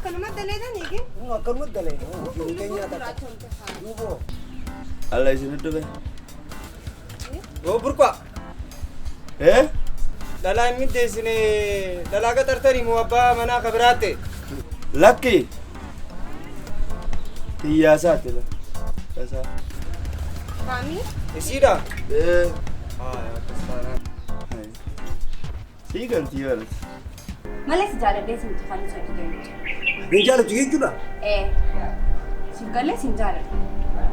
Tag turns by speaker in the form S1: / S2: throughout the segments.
S1: Akkanuma daleedan eegin.
S2: Akkanuma daleena. Jiru keenya takka. Duuboo.
S3: Alla isin dhufe.
S4: Oo burqaa.
S3: Eh?
S4: Dhalaa hin middeessine dhalaa qaxartanii moo abbaa manaa ka biraatte?
S3: Lakki. Tiyyaasaati la. Tasaa.
S1: Maamii.
S4: Isiidha?
S3: Eh.
S4: Haa akkas taanaan.
S3: Sii galtii barate.
S1: Malee si jaaladhee si miti kan isa hojii
S2: Hin jaalatu jechuudha.
S1: Ee. Siif galee sin jaaladha.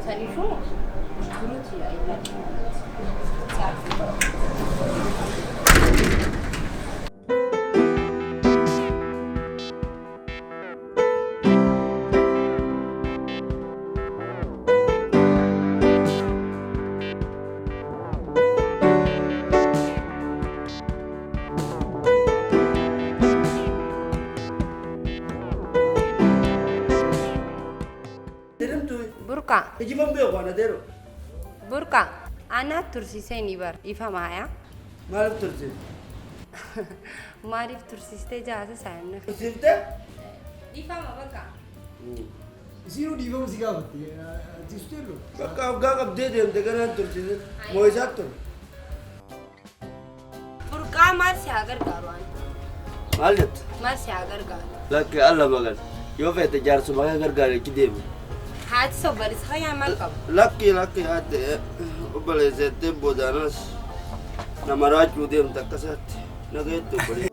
S1: Saniifuu turuuti Burqaa.
S3: Ijiman beeku ana deero.
S1: Burqaa. Anaa tursiisee ni bara. Ifa maayaa.
S3: Maaliif tursiifte?
S1: Maaliif tursiistee jaasa saayimna?
S3: Tursiifte?
S1: Ifama bakka.
S2: Isiinuu dhiifama si gaafatte. Tiistu jedhu.
S3: Bakka hoggaa qabdee deemte ganaan tursiise. Moo isaat ture?
S1: Burqaa maal si haa gargaaru ani?
S3: Maal jette?
S1: Maal si haa gargaaru?
S3: Lakki alla magan. Yoo feete jaarsuma kee gargaari achi deemi.
S1: Haati sobbalisa fayyaa maal qabu?
S3: Lakki lakki haati obboleessa jettee boodaanas nama raachuu deemte akkasaatti. Nagayetti obboleessa.